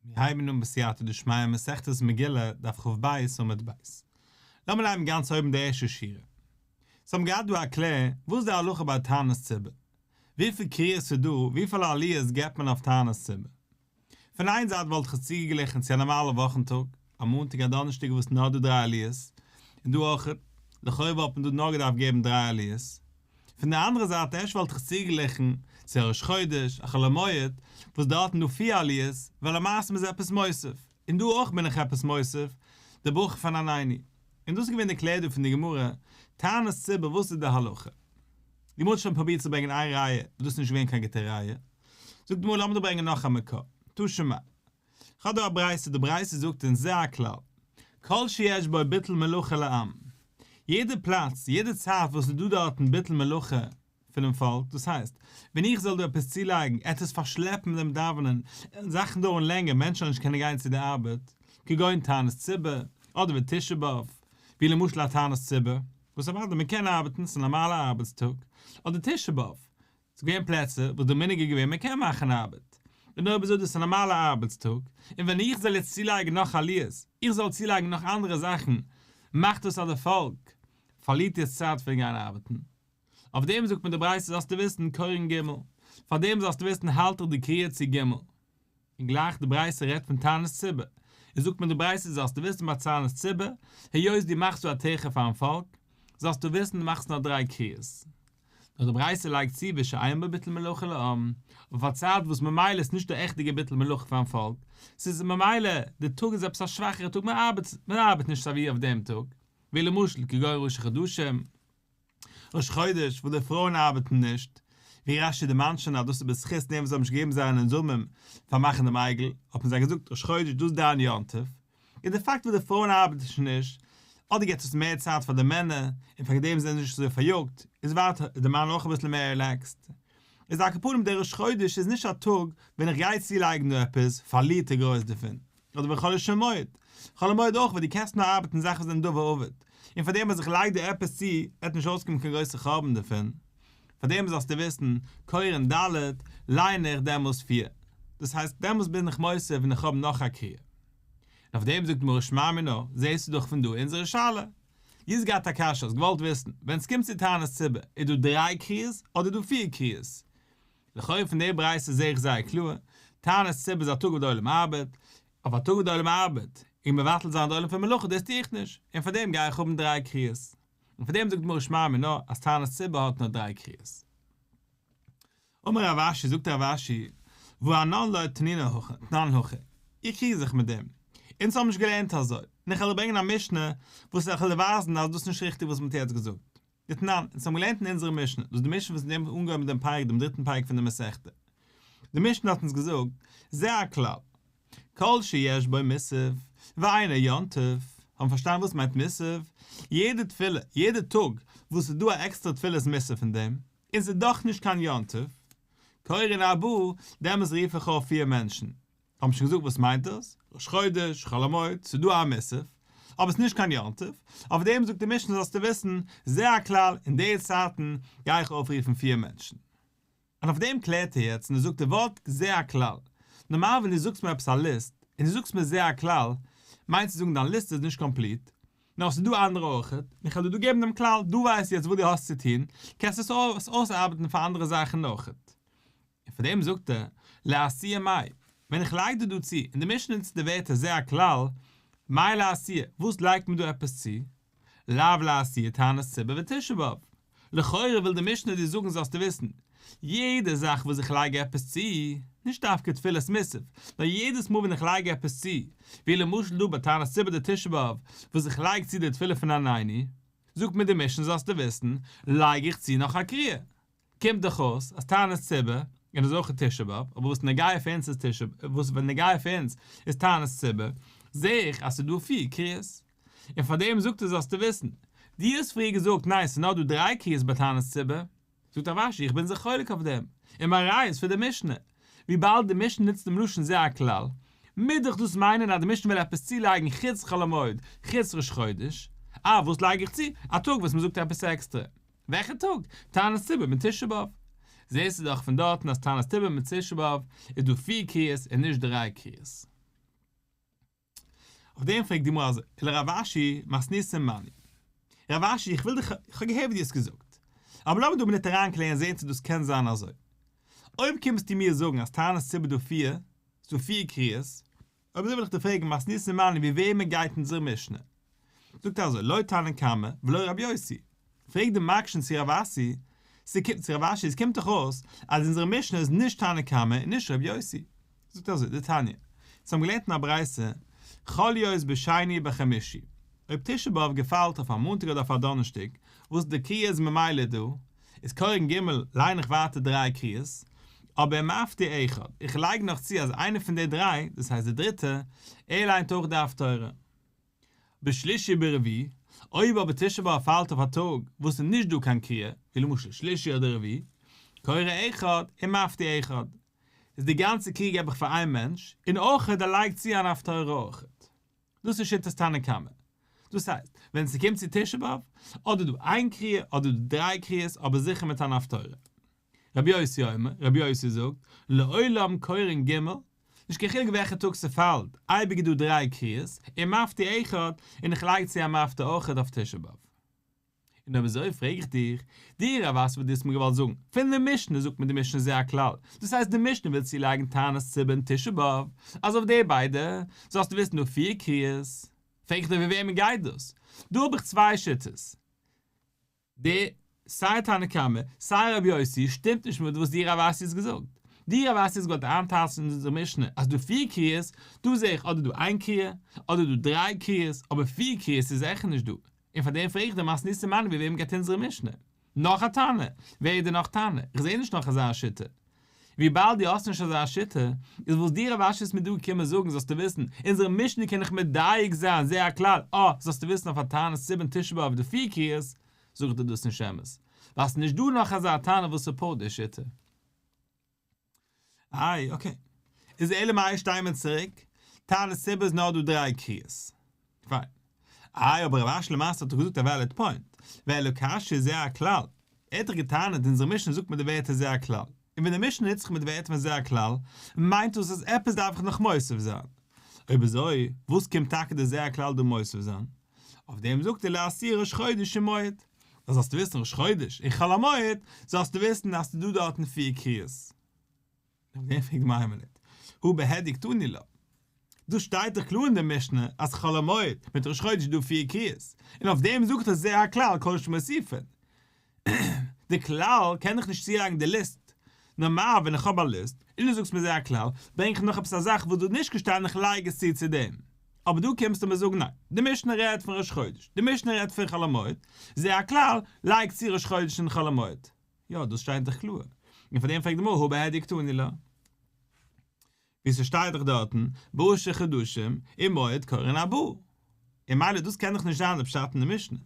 מיר הייבן אן בסייעתא דשמיא מסכת מגילה, דף כ"ב עמוד ב'. לאמיר הייבן גאנץ אויבן די ערשטע שורה. סאו האבן געהאט דא א קלער, וואס איז די הלכה ביי תענית ציבור? וויפיל קריאות איז דא, וויפיל עליות געבט מען אויף תענית ציבור? פון איין זייט וואלט איך עס צוגעגליכן צו א נארמאלע וואכן טאג, א מאנטאג א דאנערשטאג וואס נאר דא דריי עליות, און דא אויך, לכאו' וואלט מען דא נאר געדארפט געבן דריי עליות. פון די אנדערע זייט אפשר וואלט איך עס צוגעגליכן צו א ראש חודש, א חול המועד, וואס דארטן דא פיר עליות, ווייל למעשה מ'איז עפעס מוסיף, און דא אויך בין איך עפעס מוסיף, די ברכה פון עננו. און דאס איז געווען די קלער דא פון די גמרא, תענית ציבור וואס איז די הלכה? די גמרא האט שוין פרובירט צו ברענגען איין ראיה, וואס דאס איז נישט געווען קיין גוטע ראיה. זאגט די גמרא לאמיר דא ברענגען נאך א מקור, תא שמע. כ'האב דא א ברייתא, די ברייתא זאגט אונז זה הכלל, כל שיש בו ביטול מלאכה לעם, יעדע פלאץ, יעדע צייט וואס איז דא דארטן ביטול מלאכה פונעם פאלק, דאס הייסט, ווען איך זאל דא עפעס צולייגן, עט עס פארשלעפן דעם דאווענען, זאכן דויערן לענגער, מענטשן זאלן נישט קענען גיין צו די ארבעט, כגון תענית ציבור, אדער ותשעה באב, ווי למשל א תענית ציבור, וואס אוודאי מען קען ארבעטן, ס'איז א נארמאלע ארבעטס טאג, אדער תשעה באב, ס'איז געווען פלעצער וואס די מנהג איז געווען מען קען מאכן ארבעט, און אויב אזוי דאס איז א נארמאלע ארבעטס טאג, און ווען איך זאל יעצט צולייגן נאך עליות, איך זאל צולייגן נאך אנדערע זאכן, מאכט דאס אז די פאלק פארלירט יעצט צייט פון גיין ארבעטן. אויף דעם זאגט מיר די ברייתא זאלסטו וויסן קורין ג', פאר דעם זאלסטו וויסן האלט איך די קריאה צו ג'. און גלייך די ברייתא רעדט פון תענית ציבור, און זאגט מיר די ברייתא זאלסטו וויסן ביי תענית ציבור, היות דו מאכסט דא א טירחא פארן פאלק, זאלסטו וויסן דו מאכסט נאר דריי קריאות. נאר די ברייתא לייגט צו ושאין בו ביטול מלאכה לעם, אויף א צייט וואס ממילא איז נישט די עכטיגע ביטול מלאכה פארן פאלק, ס'איז ממילא די טאג איז עפעס א שוואכערע טאג מען ארבעט מען ארבעט נישט סייווי אויף דעם טאג, ווי למשל כגון ראשי חדשים, ראש חודש וואס די פרויען ארבעטן נישט, ווי רש"י דערמאנט שוין אז דאס איז בזכות דעם וואס זיי האבן נישט געגעבן זייערע נזמים פאר מאכן דעם עגל, האט מען זיי געזאגט ראש חודש דאס איז דיין יום טוב, און די פאקט וואס די פרויען ארבעטן שוין נישט, אדער געבט עס מער צייט פאר די מענער, און פאר דעם זענען זיי נישט אזוי פאריאגט, איז ווייטער איז די מאן אויך אביסל מער רילעקסד. איז על כל פנים דער ראש חודש איז נישט א טאג ווען איך גיי צולייגן דא עפעס, פארלירט ער גרויס דערפון. אדער ווען חול של מועד. חול המועד אויך ווייל דו קענסט נאר ארבעטן זאכן וואס זענען דבר אבד. און פאר דעם אז איך לייג דיר עפעס צו, וועט נישט אויסקומען קיין גרויסע חורבן דערפון. פאר דעם זאלסטו וויסן, קורין ד', ליין איך דעמאלס פיר. דאס הייסט דעמאלס בין איך מוסיף און איך האב נאך א קריאה. און אויף דעם זאגט די גמרא שמע מינה, זעסטו דאך פון דא אונזערע שאלה. דו האסט געהאט א קשיא, האסט געוואלט וויסן, ווען עס קומט צו תענית ציבור, איז דא דריי קריאות אדער דא פיר קריאות? לכאו' פון די ברייתא זעה איך זייער קלאר, תענית ציבור איז א טאג וואס די עולם ארבעט, אויף א טאג וואס די עולם ארבעט, און מבטל זיין די עולם פון מלאכה דאס טו איך נישט, און פאר דעם גיי איך האבן דריי קריאות. און פאר דעם זאגט די גמרא שמע מינה אז תענית ציבור האט נאר דריי קריאות. אמר רב אשי, זאגט רב אשי, והא אנן לא תנינא הכי, תנן הכי, איך קריג זיך מיט דעם, אונז האבן נישט געלערנט אזוי, און איך וועל דיר ברענגען א משנה וואס איך וועל דיר ווייזן אז דאס איז נישט ריכטיג וואס מען האט יעצט געזאגט. דתנן, אונז האבן געלערנט אין אונזערע משנה, דאס איז די משנה וואס אין דעם אנגעהויבן דעם פרק, דעם דריטן פרק פון די מסכתא. די משנה האט אונז געזאגט, זה הכלל, כל שיש בו מוסף, ואינו יום טוב, האבן פארשטאנען וואס מיינט מוסף, יעדע תפילה, יעדע טאג וואס איז דא א עקסטערע תפילת מוסף אין דעם, און ס'איז דאך נישט קיין יום טוב, קורין ארבעה, דעמאלס רוף איך אויף פיר מענטשן. האבן שוין געזאגט וואס מיינט דאס, ראש חודש, חול המועד, ס'איז דא א מוסף, אבער ס'איז נישט קיין יום טוב, אויף דעם זאגט די משנה זאלסטו וויסן, זה הכלל, אין די צייטן גיי איך אויפרופן פיר מענטשן. און אויף דעם קלערט ער יעצט און ער זאגט די ווארט זה הכלל. נארמאל ווען דו זאגסט מיר עפעס א ליסט, און דו זאגסט מיר זה הכלל, מיינט צו זאגן דיין ליסט איז נישט קאמפליט, נאר ס'איז דא אנדערע אויכעט, און איך וועל דיר דא געבן דעם כלל, דו ווייסט יעצט וואס דו האסט צו טון, קענסט עס אויסארבעטן פאר אנדערע זאכן אויכעט. און פאר דעם זאגט ער, לאתויי מאי, ווען איך לייג דיר דא צו, און די משנה נוצט די ווערטער זה הכלל, מאי לאתויי, וואס לייגט מען דא עפעס צו? לאו לאתויי תענית ציבור ותשעה באב. לכאורה וויל די משנה דיר זאגן זאלסטו וויסן, יעדע זאך וואס איך לייג עפעס צו, נישט דווקא תפילת מוסף, נאר יעדעס מאל ווען איך לייג עפעס צו, ווי למשל דא ביי תענית ציבור דתשעה באב, וואס איך לייג צו די תפילה פון עננו, זאגט מיר די משנה זאלסטו וויסן, לייג איך צו נאך א קריאה. קומט דאך אויס אז תענית ציבור, און איז אויך תשעה באב, אבער וואס נוגע פאר אונז איז תשעה ב, וואס נוגע פאר אונז איז תענית ציבור, זעה איך אז ס'איז דא פיר קריאות. און פאר דעם זאגט ער זאלסטו וויסן, דו האסט פריער געזאגט ניין ס'איז נאר דא דריי קריאות ביי תענית ציבור, זאגט רב אשי איך בין זיך חולק אויף דעם, און מיין ראיה איז פון די משנה, וויבאלד די משנה נוצט דעם לשון זה הכלל, מוז דאך דאס מיינען אז די משנה וויל עפעס צולייגן חוץ חול המועד, חוץ ראש חודש, אה וואס לייג איך צו? א טאג וואס מ'זאגט עפעס עקסטרע. וועלכע טאג? תענית ציבור מיט תשעה באב. זעסטו דאך פון דארטן אז תענית ציבור מיט תשעה באב איז דא פיר קריאות און נישט דריי קריאות. אויף דעם פרעגט די גמרא אזוי, ולרב אשי מתניתין מני. רב אשי, איך וויל דיך, איך האב געהערט ווי דו האסט געזאגט. אבער לאמיר דא א מינוט אריינקלערן זען צו דאס קען זיין אזוי. אויב קומסטו מיר זאגן אז תענית ציבור דא פיר, ס'דא פיר קריאות, אויב אזוי וויל איך דיר פרעגן מתניתין מני ווי וועמען גייט אונזער משנה? זאגט ער אזוי לא תנא קמא ולא רבי יוסי, פרעגט די מקשן צו רב אסי, ס'קומט צו רב אשי עס קומט דאך אויס אז אונזערע משנה איז נישט תנא קמא און נישט רבי יוסי, זאגט ער אזוי דתניא, אונז האבן געלערנט אין א ברייתא חל להיות בשני בחמישי, אויב תשעה באב געפאלט אויף א מאנטאג אדער אויף א דאנערשטאג וואס די קריאה איז ממילא דא, איז קורין ג' ליין איך ווייטער דריי קריאות, אבער ומפטיר אחד, איך לייג נאך צו אז איינער פון די דריי, דאס הייסט די דריטע, ער ליינט אויך די הפטורה. בשלישי ברביעי, אויב אבער תשעה באב פאלט אויף א טאג וואס איז נישט דא קיין קריאה, ווי למשל שלישי אדער רביעי, קורא אחד ומפטיר אחד, איז די גאנצע קריאה געב איך פאר איין מענטש, און אויכעט ער לייגט צו אן הפטורה אויכעט. דאס איז שיטת תנא קמא. דאס הייסט, ווען ס'קומט צו תשעה באב, אדער דא איין קריאה, אדער דא דריי קריאות, אבער זיכער מיט אן הפטורה. רבי יוסי אומר, רבי יוסי זאגט, לעולם קורין ג', נישט קיין חילוק וועלכע טאג ס'פאלט, אייביג איז דא דריי קריאות, ומפטיר אחד, און איך לייג צו א מפטיר אויכעט אויף תשעה באב. און אויב אזוי פרעג איך דיך, דו רב אסי וואס דו האסט מיר געוואלט זאגן, פון די משנה זאגט מיר די משנה זה הכלל, דאס הייסט די משנה וויל צולייגן תענית ציבור און תשעה באב, אז אויף די ביידע זאלסטו וויסן דא פיר קריאות, פרעג איך דיר ווי וועמען גייט דאס? דא האב איך צוויי שיטות, די סיי תנא קמא סיי רבי יוסי שטימט נישט מיט וואס דו רב אסי האסט געזאגט, דו רב אסי האסט געוואלט איינטייטשן אין אונזער משנה אז דא פיר קריאות, דא זעה איך אדער דא איין קריאה, אדער דא דריי קריאות, אבער פיר קריאות איז זיכער נישט דא. און פאר דעם פרעג איך דיר מתניתין מני ווי וועם גייט אונזערע משנה? נאך א תנא? ווער איז דען נאך תנא? איך זעה נישט נאך אזא שיטה. וויבאלד דו האסט נישט אזא שיטה, איז וואס דו רב אשי האסט מיר דא געקומען זאגן זאלסטו וויסן, אונזערע משנה קען איך מדייק זיין זה הכלל, אה, זאלסטו וויסן אויף א תענית ציבור און תשעה באב די פיר קריאות, זאג איך דיר דאס נישט אמת, ווייל ס'איז נישט דא נאך אזא תנא וואס support די שיטה. איי, okay. איז אלא מאי שטיי מיר צוריק, תענית ציבור איז נאר דא דריי קריאות. פיין. איי, אבער רב אשי למעשה האט דאך געזאגט א valid point. ואלא קשיא זה הכלל. ער האט דאך געטענה'ט אונזערע משנה זאגט מיט די ווערטער זה הכלל. און ווען די משנה נוצט זיך מיט די ווערטער פון זה הכלל, מיינט דאס אז עפעס דארף איך נאך מוסיף זיין. אויב אזוי, וואס קומט טאקע די זה הכלל דא מוסיף זיין? אויף דעם זאגט ער לאתויי ראש חודש ומועד. אז זאלסטו וויסן ראש חודש און חול המועד, זאלסטו וויסן אז ס'איז דא דארטן פיר קריאות. אויף דעם פרעגט די גמרא איין מינוט, הא בהדיא קתני לה. דא שטייט דאך קלאר אין די משנה אז חול המועד מיט ראש חודש איז דא פיר קריאות, און אויף דעם זאגט ער זה הכלל כל שמוסיפין. די כלל קען איך נישט צולייגן די ליסט. נארמאל ווען איך האב א ליסט, און דו זאגסט מיר זה הכלל, ברענג איך נאך עפעס א זאך וואס דא איז נישט געשטאנען איך לייג עס צו צו דעם. אבער דא קומסטו מיר זאגן ניין, די משנה רעדט פון ראש חודש, די משנה רעדט פון חול המועד, זה הכלל, לייג צו ראש חודש און חול המועד. יא, דאס שטייט דאך קלאר. און פאר דעם פרעגט די גמרא הא בהדיא קתני לה. ווי ס'שטייט דאך דארטן, בראשי חדשים ומועד קורין ארבעה. און מילא דאס קען דאך נישט זיין די פשט אין די משנה.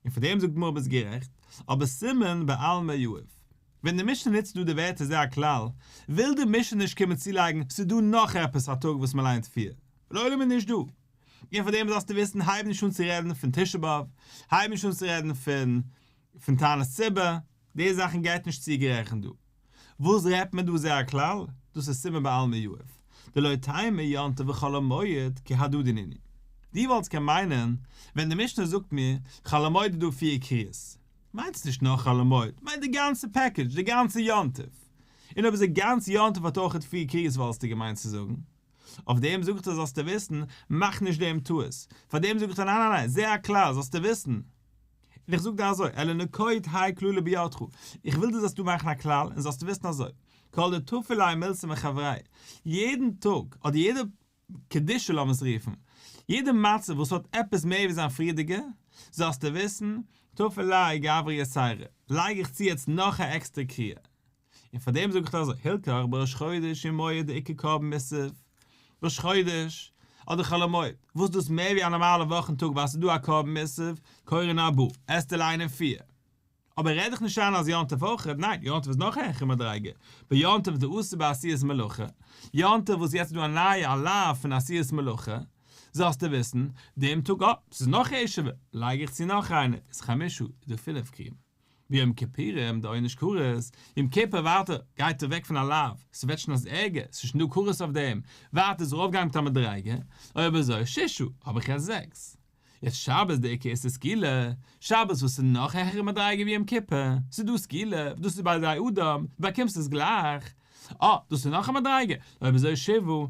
און פאר דעם זאגט די גמרא ביסט גערעכט, אבער סימן בעלמא יהיב. ווען די משנה נוצט דא די ווערטער זה הכלל, וויל די משנה נישט קומען צולייגן ס'איז דא נאך עפעס א טאג וואס מ'ליינט פיר, לעולם איז נישט דא. און פאר דעם זאלסטו וויסן הייב נישט אן צו רעדן פון תשעה באב, הייב נישט אן צו רעדן פון פון תענית ציבור, די זאכן גייט נישט צוגערעכנט דא. וואס רעדט מען דא זה הכלל? דאס איז סימן בעלמא יהיב. דלא תימא יום טוב וחול המועד כי הדדי נינהו. דו וואלטסט קען מיינען, ווען די משנה זאגט מיר, חול המועד איז דא פיר קריאות. מיינט עס נישט נאר חול המועד, מיינט די גאנצע package, די גאנצע יום טוב. און אויב איז די גאנצע יום טוב האט אויכעט פיר קריאות וואלסטו געמיינט צו זאגן. אויף דעם זאג איך דיר זאלסטו וויסן, מאך נישט דעם טעות. פאר דעם זאג איך דיר ניין ניין ניין, זה הכלל, זאלסטו וויסן. און איך זאג דיר אזוי, אלא נקוט האי כללא בידך, איך וויל דו זאלסט דא מאכן א כלל און זאלסטו וויסן אזוי, כל דטפי ליה מילתא מחבריה, יעדן טאג, אדער יעדע קדושה לאמיר עס רופן, יעדע מצב וואס האט עפעס מער ווי זיין פריערדיגע, זאלסטו וויסן, טפי ליה גברא יתירא, לייג איך צו יעצט נאך א עקסטערע קריאה. און פאר דעם זאג איך דיר אזוי, הלכך בראש חודש ומועד דאיכא קרבן מוסף, ראש חודש, אדער חול המועד, וואס דאס מער ווי א נארמאלע וואכן טאג ווייל ס'איז דא א קרבן מוסף, קורין ארבעה, עסטו ליינען פיר. אבער רעד דיך נישט איין אז יום טוב אויך, ניין, יום טוב איז נאך א העכערע מדריגה, ביי יום טוב איז די אסור בעשיית מלאכה, יום טוב וואס יעצט איז דא א נייע א לאו פון עשיית מלאכה, זאלסטו וויסן, דעם טאג אה, ס'איז נאך חשוב'ער, לייג איך צו נאך איינע, איז חמשה, איז דא פינף קריאים. ויום כיפורים דעונש כרת, יום כיפור ווייטער גייט ער אוועק פון א לאו, ס'ווערט שוין אז ערגער, ס'איז שוין דא כרת אויף דעם, ווייטער איז ער ארויפגעגאנגען מיט א מדריגה, אויב אזוי ששה, האב איך יעצט זעקס. יעצט שבת דאיכא איסור סקילה, שבת וואס איז נאך העכערע מדריגה ווי יום כיפור, ס'איז דא סקילה, דאס איז ביי די אדם, דו באקומסט עס גלייך, אה, דאס איז נאך א מדריגה, אויב אזוי שבעה,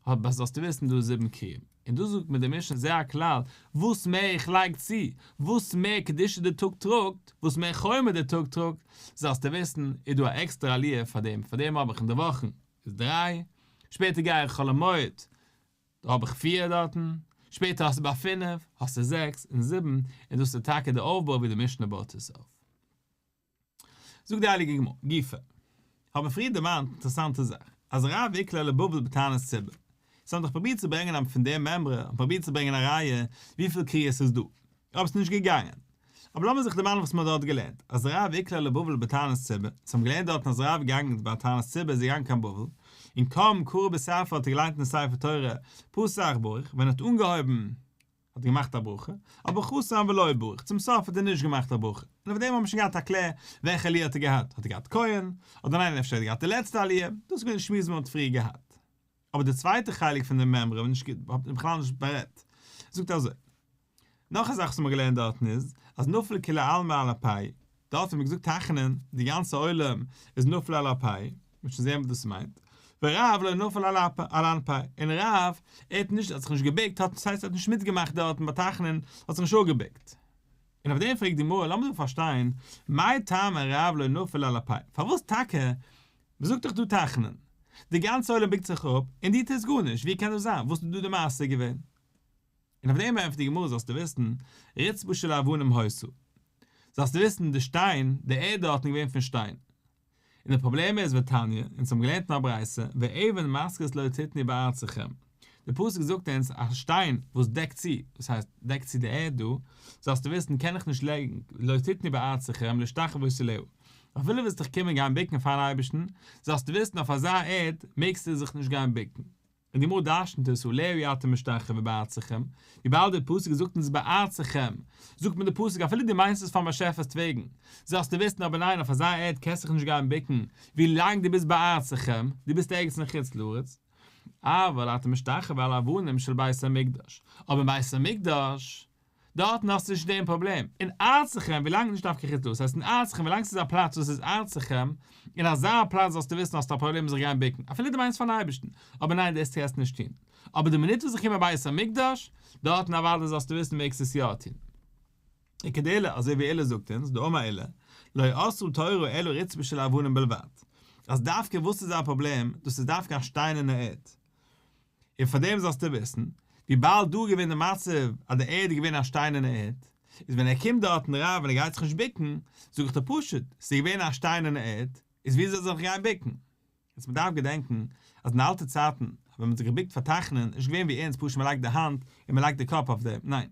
אבער זאלסטו וויסן דא איז זיבן קריאים. און דא זאגט מיר די משנה זה הכלל, וואס מער איך לייג צו, וואס מער קדושה די טאג טראגט, וואס מער חומר די טאג טראגט, זאלסטו וויסן, איז דא א עקסטערע עליה פאר דעם, פאר דעם האב איך אין די וואכן איז דריי, שפעטער גיי איך חול המועד, דא האב איך פיר דארטן, שפעטער האסטו ביי פינף, האסטו זעקס און זיבן, און דאס איז טאקע די אויפבוי ווי די משנה בויט עס אויף. זאגט די הייליגע גמרא, גופא, האבן מיר פריער דערמאנט אינטערעסאנטע זאך, אז רב איקלע לבבל בתענית ציבור, זיי האבן דאך פרובירט צו ברענגען א פון די מימרא, האבן פרובירט צו ברענגען א ראיה וויפיל קריאות ס'איז דא, אבער ס'איז נישט געגאנגען. אבער לאמיר זיך דערמאנען וואס מ'האט דארט געלערנט, אז רב איקלע לבבל בתענית ציבור, זיי האבן געלערנט דארטן אז רב איז געגאנגען ביי תענית ציבור איז ער געגאנגען קיין בבל, און קם קרא בספר האט ער געליינט אין ספר תורה פתח ברך, ווען ער האט אנגעהויבן האט ער געמאכט א ברכה, אבער חתם ולא ברך, צום סוף האט ער נישט געמאכט א ברכה, און אויף דעם האט מען שוין געהאט א קלער וועלכע עליה האט ער געהאט, האט ער געהאט כהן, אדער ניין אפשר האט ער געהאט די לעצטע עליה, דאס איז געווען די שמועס וואס מען האט פריער געהאט. אבער די צווייטע חלק פון די מימרא האט מען בכלל נישט בארעדט, זאגט אזוי, נאך א זאך וואס מ'האט געלערנט דארטן איז, אז נפל כולי עלמא על אפייהו, דארט האט מען געזאגט תחנון, די גאנצע עולם איז נפל על אפייהו, מ'וועט שוין זען וואס דאס מיינט, ורב לא נפל על אנפיה, און רב, ער האט נישט, האט זיך נישט געבוקט, האט, דאס הייסט ער האט נישט מיטגעמאכט דארטן ביי תחנון, האט זיך נישט אפגעבוקט. און אויף דעם פרעגט די גמרא, לאמיר דא פארשטיין, מאי טעמא רב לא נפל על אפיה, פארוואס טאקע, מ'זאגט דאך דא תחנון, די גאנצע עולם בוקט זיך אפ, און דו טוסט גארנישט, ווי קען דאס זיין, וואס איז דא די מעשה געווען? און אויף דעם ענטפערט די גמרא זאלסטו וויסן, רצפה של אבנים היתה, זאלסטו וויסן די שטיין, די ערד דארטן איז געווען פון שטיין. און די פראבלעם איז ותניא, אונז האבן געלערנט אין א ברייתא, ואבן מסכת לא תתנו בארצכם, די פסוק זאגט אונז א שטיין וואס דעקט צו, דאס הייסט דעקט צו די ערד דא, זאלסטו וויסן קען איך נישט לייגן, לא תתנו בארצכם להשתחוות עליה, אפילו ווילסט דיך קומען גיין בוקן פארן אייבערשטן, זאלסטו וויסן אויף אזא ערד מעגסטו זיך נישט גיין בוקן. און די גמרא דרשנ'ט עס עליה אי אתה משתחוה בארצכם, וויבאלד דער פסוק זאגט אונז בארצכם, זאגט מיר דער פסוק אפילו דו מיינסט עס פארן באשעפער'ס וועגן, זאלסטו וויסן אבער ניין אויף אזא ערד קענסט זיך נישט גיין בוקן, ווי לאנג דו ביסט בארצכם, דו ביסט ערגעץ אין חוץ לארץ. אבל אתה משתחוה על אבנים של בית המקדש, אבער אין בית המקדש, דארטן האסטו נישט דעם פראבלעם. אין ארצכם, ווילאנג נישט דווקא חוץ לארץ, ס'הייסט אין ארצכם, ווילאנג ס'איז א פלאץ וואס איז ארצכם, אין אזא פלאץ זאלסטו וויסן האסטו א פראבלעם זיך גיין בוקן, אפילו דו מיינסט פארן אייבערשטן, אבער ניין דאס טארסטו נישט טון. אבער די מינוט וואס איך קום אין בית המקדש, דארטן אוודאי זאלסטו וויסן מעגסטו עס יא טון. וכדעולא, אזוי ווי עולא זאגט אונז, דאמר עולא, לא אסרה תורה אלא רצפה של אבנים בלבד. אז דווקא וואס איז א פראבלעם, דאס איז דווקא א שטיינערנע ערד. און פאר דעם זאלסטו וויסן, וויבאלד דא איז געווען די מצב אז די ערד איז געווען א שטיינערנע ערד, איז ווען ער קומט דארטן רב און ער גייט זיך נישט בוקן, זאג איך דיר פשוט, ס'איז געווען א שטיינערנע ערד, איז ווי זאל ער זיך גיין בוקן? יעצט מען דארף געדענקן אז אין אלטע צייטן ווען מען האט זיך געבוקט פאר תחנון איז נישט געווען ווי אונז פשוט מען לייגט די האנט און מען לייגט די קאפ אויף דעם, ניין,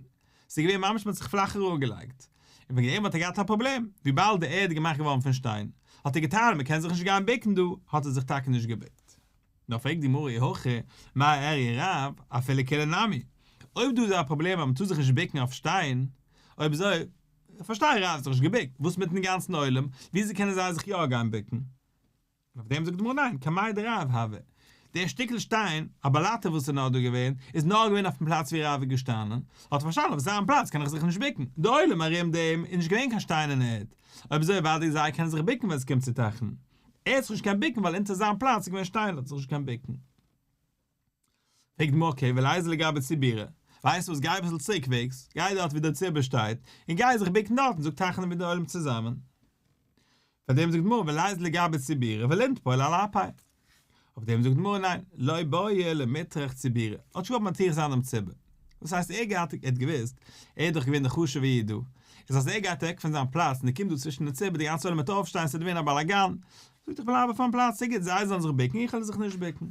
ס'איז געווען ממש מען האט זיך פלאך אראפגעלייגט, און וועגן דעם האט ער געהאט א פראבלעם, וויבאלד די ערד איז געמאכט געווארן פון שטיין, האט ער געטענה'ט מען קען זיך נישט גיין בוקן דא, האט ער זיך טאקע נישט געבוקט. נאר פרעגט די גמרא אי הכי, מאי איריא רב, אפילו כולהו נמי. אויב דא איז א פראבלעם אז מ'טאר זיך נישט בוקן אויף שטיין, אויב אזוי, פארשטיי רב האט זיך נישט געבוקט, וואס מיטן גאנצן עולם, וויאזוי קענען זיי זיך יא גיין בוקן? און אויף דעם זאגט די גמרא ניין, קמיה דרב הוה. דער שטיקל שטיין, א באלאטע וואס איז נאר דא געווען, איז נאר געווען אויפן פלאץ ווי רב איז געשטאנען, האט ער פארשטאנען אויף זיין פלאץ קען איך זיך נישט בוקן, די עולם ארום דעם איז נישט געווען קיין שטיין אין ערד, אויב אזוי אוודאי זיי קענען זיך בוקן ווען עס קומט צו תחנון. ער האט זיך נישט געקענט בוקן ווייל אונטער זיין פלאץ איז געווען שטיין האט זיך נישט געקענט בוקן. פרעגט די גמרא אקעי וליזיל לגבי ציבורא, ווייסט וואס גיי אביסל צוריקוועגס, גיי דארט ווי דער ציבור שטייט, און גיי זיך בוקן דארט און זאג תחנון מיט די עולם צוזאמען. פאר דעם זאגט די גמרא וליזיל לגבי ציבורא ולינטפל על אפיה. אויף דעם זאגט די גמרא ניין, לא בעי למיטרח ציבורא, ער האט נישט געוואלט מטריח זיין דעם ציבור, דאס הייסט ער געהאט ער האט געוואוסט, ער איז דאך געווען דער חשוב'ער איד דא, איז אז ער גייט אוועק פון זיין פלאץ און ער קומט דא צווישן די ציבור די גאנצע עולם וועט אויפשטיין ס'וועט ווערן א באלאגאן, זאגט איך בלייב אויף מיין פלאץ ס'איז גוט זיי זאלן זיך בוקן איך וועל זיך נישט בוקן.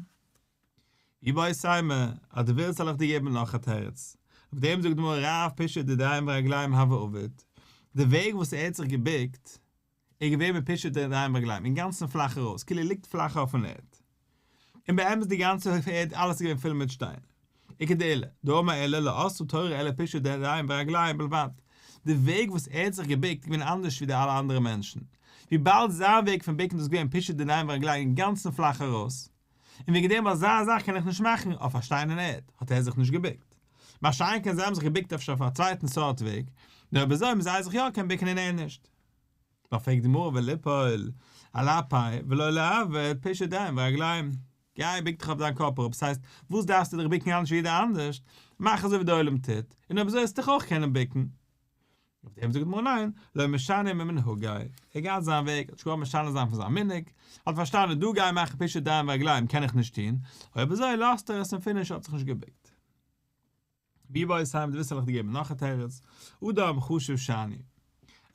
איבעית אימא, אז דו ווילסט זאל איך דיר געבן נאך א תירוץ, אויף דעם זאגט די גמרא רב פישוט ידיים ורגליים הוה עביד, די וועג וואס ער האט זיך געבוקט, איז געווען בפישוט ידיים ורגליים, אינגאנצן פלאך ארויס, כאילו ער ליגט פלאך אויפן ערד. און באמת די גאנצע ערד אלעס איז געווען פול מיט שטיין. וכדעולא, דאמר עולא לא אסרה תורה אלא פישוט ידיים ורגליים בלבד. די וועג וואס ער האט זיך געביקט איז געווען אנדערש ווי די אלע אנדערע מענטשן, וויבאלד זיין וועג פון ביקן דאס איז געווען פישוט ידיים ורגליים אינגאנצן פלאך ארויס, און וועגן דעם אזא זאך קען איך נישט מאכן אויף א שטיין אין ערד, האט ער זיך נישט געביקט. מה שאין כן זיי האבן זיך געביקט אפשר אויף א צווייטן סארט וועג, נאר אויב אזוי האבן זיי זיך יא קען ביקן און ער נישט. נאר פרעגט די גמרא וליפול על אפיה ולא ליעביד פישוט ידיים ורגליים, גיי ביק דיך אויף דיין קאפ אראפ, ס'הייסט וואס דארפסטו דיך ביקן אנדערש ווי יעדער אנדערש, מאך אזוי ווי די עולם טוט, און אויב אזוי וועסטו דיך אויך קענען ביקן. אויף דעם זאגט די גמרא ניין, לא משנה ממנהגיה, ער גייט זיין וועג, האט נישט געוואלט משנה זיין פון זיין מנהג, האט פארשטאנען דא גיין מאכן פישוט ידיים ורגליים קען איך נישט טון, אויב אזוי לאזט ער עס און פיניש האט זיך נישט געביקט. ואיבעית אימא דו ווילסט וועל איך דיר געבן נאך א תירוץ, אדם חשוב שאני.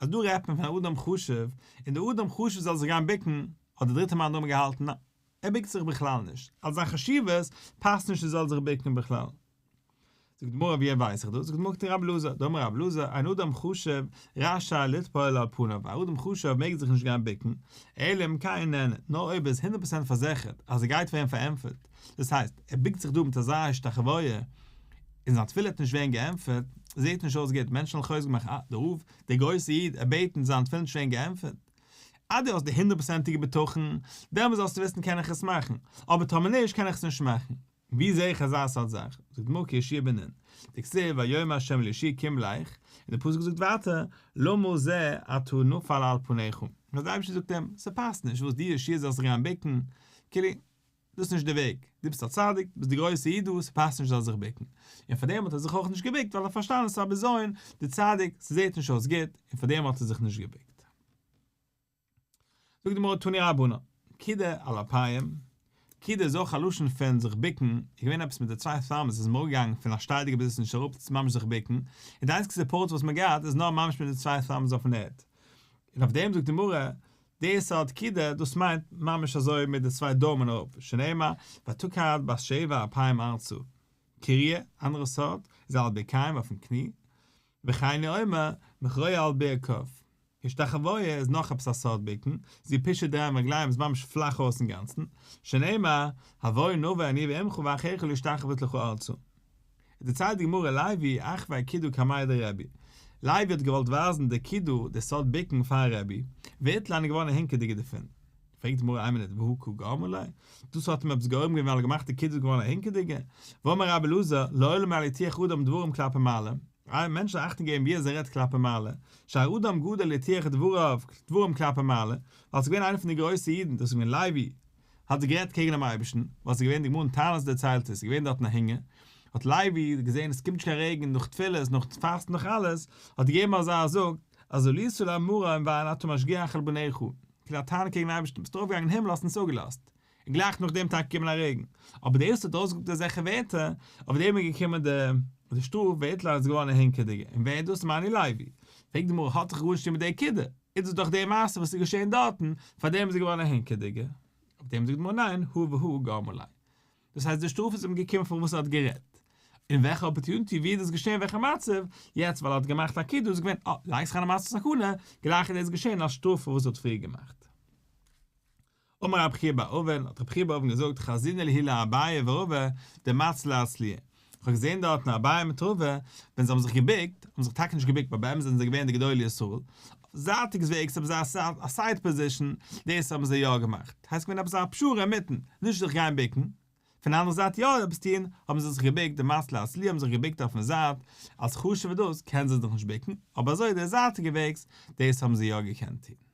אז דא רעדט מען פון א אדם חשוב, און דער אדם חשוב זאל זיך גיין ביקן, האט דער דריטער מאן דאמר געהאלטן ניין, ער ביקט זיך בכלל נישט, אלס זיין חשיבות פאסט נישט ער זאל זיך ביקן בכלל. זאגט די גמרא ווי ווייס איך דאס? זאגט די גמרא כדרבי אלעזר, דאמר רבי אלעזר, אין אדם חשוב רשאי ליטפול על פניו, א אדם חשוב מעג זיך נישט גיין ביקן, אלא אם כן נענה, נאר אויב ער איז הונדערט פראצענט פארזיכערט אז ער גייט ווערן פארענטפערט, דאס הייסט, ער ביקט זיך דא מיט אזא השתחוויה, און זיין תפילה וועט נישט ווערן געענטפערט, זעט נישט אויס גוט, מענטשן וועלן חוזק מאכן, אה, דער רב, דער גרויסער איד, ער בעט און זיין תפילה נישט ווערן געענטפערט. אז דו האסט די הונדערט פראצענטיגע בטחון, דעמאלס זאלסטו וויסן קען איך עס מאכן, אבער טאמער נישט קען איך עס נישט מאכן. ווי זעה איך אזא סארט זאך? זאגט די גמרא כיהושע בן נון, דכתיב ויאמר ה' אל יהושע קום לך, און דער פסוק זאגט ווייטער, למה זה אתה נופל על פניך, אז דער אייבערשטער זאגט אים, ס'פאסט נישט וואס דו יהושע זאלסט זיך גיין בוקן, כאילו, דאס איז נישט די וועג, דו ביסט א צדיק, דו ביסט די גרויסע איד דא, ס'פאסט נישט זאלסט זיך בוקן. און פאר דעם האט ער זיך אויך נישט געבוקט, ווייל ער האט פארשטאנען ס'איז א בזיון, די צדיק, ס'זעט נישט אויס גוט, און פאר דעם האט ער זיך נישט געבוקט. זאגט די גמרא תנו רבנן, קידה על אפיים, קידה איז אויך א לשון פון זיך בוקן, איז געווען עפעס מיט די צוויי thumbs איז מען אראפגעגאנגען פון א שטיידיגע פאזישן נישט אראפ צו ממש זיך בוקן, און די איינציגסטע support וואס מען געהאט איז נאר ממש מיט די צוויי thumbs אויפן ערד. און אויף דעם זאגט די גמרא, די סארט קידה דאס מיינט ממש אזוי מיט די צוויי דוימען אראפ, שנאמר, ותקד בת שבע אפיים ארצה. כריעה, אנדערע סארט, איז על ברכיים אויפן קני, וכן הוא אומר, מכריע על ברכיו. השתחוויה איז נאך עפעס א סארט ביקן, זו פישוט ידיים ורגליים איז ממש פלאך אויס אינגאנצן, שנאמר, הבוא נבוא אני ועמך ואחיך להשתחוות לך ארצה. דערציילט די גמרא לוי אחויה קידה קמיה דרבי, לוי האט געוואלט ווייזן די קידה, די סארט ביקן פאר רבי, ואיטלע איז געווארן א הינקעדיגער דערפון. פרעגט די גמרא איין מינוט והא קא גרמא ליה? דאס האט אים עפעס גורם געווען ווייל ער האט געמאכט די קידה איז געווארן א הינקעדיגער? והאמר רבי אלעזר, לעולם אל יטיח אדם דברים כלפי מעלה, א מענטש זאל אכטונג געבן ווי אזוי ער רעדט כלפי מעלה, שהרי אדם גדול הטיח דבריו דברים כלפי מעלה, ווייל ס'איז געווען איינער פון די גרויסע אידן, דאס איז געווען לוי, האט ער גערעדט קעגן דעם אייבערשטן, ווייל ס'איז געווען די גמרא אין תענית דערציילט עס, ס'איז געווען דארטן א הונגער, האט לוי געזען עס קומט נישט קיין רעגן נאך תפילות נאך פאסטן נאך אלעס, האט ער געגעבן אזא זאג, אז עלית למרום ואין אתה משגיח על בניך, כאילו א טענה קעגן אייבערשטן, ביסט ארויפגעגאנגען אין הימל האסט אונז אפגעלאזט, און גלייך נאכדעם טאקע געקומען א רעגן, אבער דער וואס האט אויסגעזאגט אזעלכע ווערטער, אויף דעם איז געקומען די שטראף, ואיטלע איז געווארן א הינקעדיגער, און ווער איז דאס מני לוי? פרעגט די גמרא, האט דאך גארנישט צו טון מיט די קידה, איז דאס דאך די מעשה וואס איז געשען דארטן, פארדעם איז ער געווארן א הינקעדיגער? אויף דעם זאגט די גמרא ניין, הא והא גרמא ליה. דאס הייסט די שטראף איז אים געקומען פאר וואס ער האט גערעדט. אין וועלכע opportunity ווי איז דאס געשען וועלכע מצב, יעצט ווייל ער האט געמאכט א קידה איז געווען אה, לייגסט זיך אין א מצב סכנה, גלייך איז דאס געשען אלס שטראף פאר וואס ער האט פריער געמאכט. אמר רב חייא בר אבין, האט רב חייא בר אבין געזאגט, חזינא להו לאביי ורבא דמצלי אצלויי, איך האב געזען דארטן אביי מיט רבא, ווען זיי האבן זיך געבוקט, האבן זיך טאקע נישט געבוקט ווייל באמת זענען זיי געווען די גדולי ישראל, אויף זייטיגס וועגס האבן זיי א side position, דאס האבן זיי יא געמאכט, הייסט געווען עפעס א פשרה אינמיטן, נישט זיך גיין בוקן, פון די אנדערע זייט יא עפעס טון, האבן זיי זיך געבוקט, דמצלי אצלויי האבן זיך געבוקט אויפן זייט, אלס חשוב'ער דאס קענען זיי זיך נישט בוקן, אבער אזוי די זייטיגע וועגס, דאס האבן זיי יא געקענט טון.